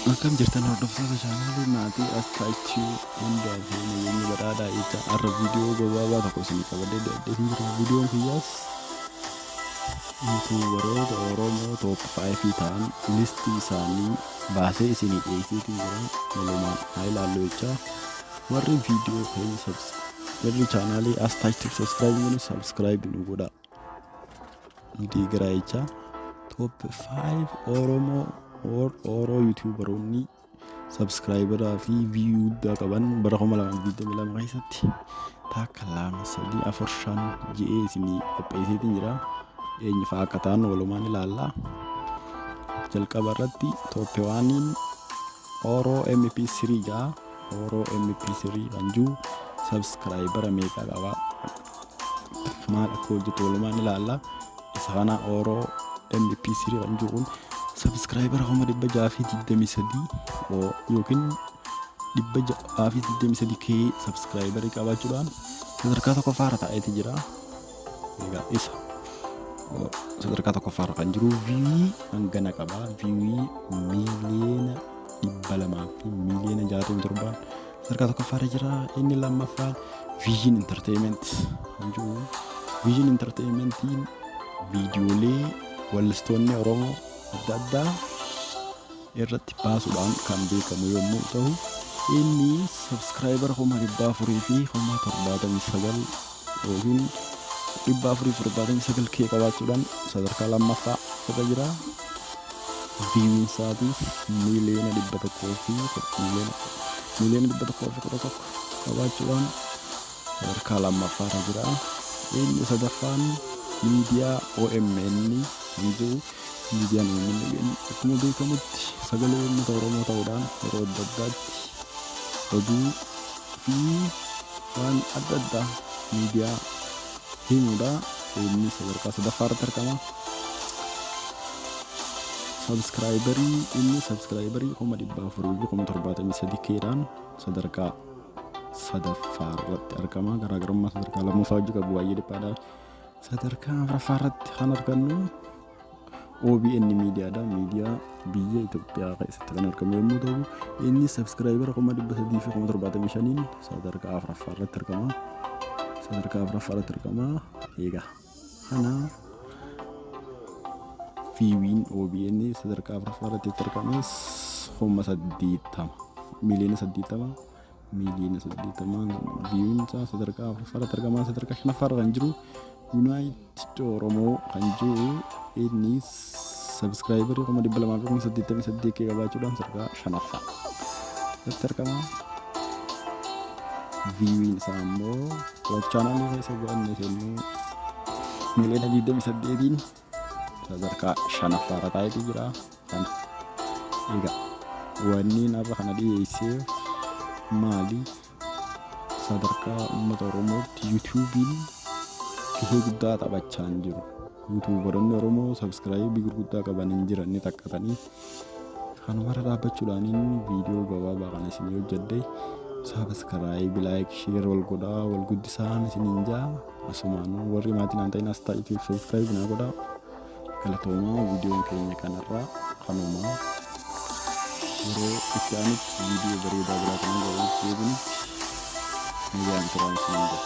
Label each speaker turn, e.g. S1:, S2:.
S1: Akkam jirtan hordoftoota chaanaalii maatii Astaachiu hundaa fi nageenya badhaadhaa jecha har'a viidiyoo gabaabaa tokko isinii qabadhee dhiyaadhee jira. Viidiyoon kiyyaas yuutuubaroota Oromoo top 5 ta'an listii isaanii baasee isinii dhiyeesseetiin jira. Walumaan haa ilaallu jecha warri viidiyoo keenya warri chaanaalii Astaachiu subscribe godhan subscribe nu godhaa. Nu deeggaraa jecha top 5 Oromoo or Oro yuutuubaroonni subscriberaa fi view guddaa qaban bara 2022 keessatti takka, lama, sadii, afur, shan je'ee isinii qopheesseetiin jira. Eenyu fa'aa akka ta'an walumaan ilaalla. Jalqaba irratti top oneiin Oro MP3 jaa. Oro MP3 kan jiru subscribera meeqa qaba? Maal akka hojjetu walumaan ilaalla. Isa kana Oro MP3 kan jiru kun subscribera 623,000 yookiin 623 K subscriberii qabaachuudhaan sadarkaa tokkoffaarra taa'eeti jira. Egaa isa sadarkaa tokkoffaarra kan jiru view hangana qaba. View 200,000,067,000 sadarkaa tokkoffaarra jira. Inni lammaffaan Vision Entertainment kan jiru. Vision Entertainmentiin viidiyoolee wallistoonni Oromoo adda addaa irratti baasuudhaan kan beekamu yommuu ta'u, inni subscribera 479,000 yookiin 479 K qabaachuudhaan sadarkaa lammaffaa irra jira. Viewiin isaatiis 111,000,111 qabaachuudhaan sadarkaa lammaffaa irra jira. Inni sadaffaan miidiyaa OMN kan jiru. Miidiyaan OMN akkuma beekamutti sagalee uummata Oromoo ta'uudhaan yeroo adda addaatti oduu fi waan adda addaa miidiyaa himuudha. Inni sadarkaa sadaffaa irratti argama. Subscriberii inni subscriberii 473,000 Kdhaan sadarkaa sadaffaa irratti argama. Garaagarummaa sadarkaa lammaffaa hojii qabu baay'ee dhiphaadha. Sadarkaa afuraffaa irratti kan argannu OBN miidiyaadha. Miidiyaa biyya Itoophiyaa keessatti kan argamu yommuu ta'u, inni subscribera 375,000 sadarkaa afuraffaa irratti argama. Sadarkaa afuraffaa irratti argama. Egaa kana viewiin OBN sadarkaa afuraffaa irratti itti argames 80,000, 80,000,000, 80,000,000 viewiin isaa sadarkaa afuraffaa irratti argama. Sadarkaa shanaffaa irra kan jiru United Oromoo kan jiru, inni subscriberii 288,000 K qabaachuudhaan sadarkaa shanaffaa irratti argama. Viewiin isaa immoo watch channelii keessa godhanne sennuu 28,000,000 sadarkaa shanaffaa irra taa'etu jira. Kana egaa wanni har'a kana dhiyeesseef maali? Sadarkaa uummata Oromootti yuutuubiin gahee guddaa taphachaa hin jiru. Yuutuubaroonni Oromoo subscribeii gurguddaa qaban hin jiran ni takkatanii kanumarra dhaabbachuudhaan viidiyoo gabaabaa kana isinii hojjedhe. Subscribe, like, share wal godhaa, wal guddisaan isiniin jaa. Asumaan warri maatiin aan ta'in as taa'itiif subscribe naa godhaa. Galatoomaa, viidiyoon keenya kanarraa kanumaa. Yeroo itti aanutti viidiyoo bareedaa biraa kan hanga walitti deebinutti nagaan turaan isiniin jaa.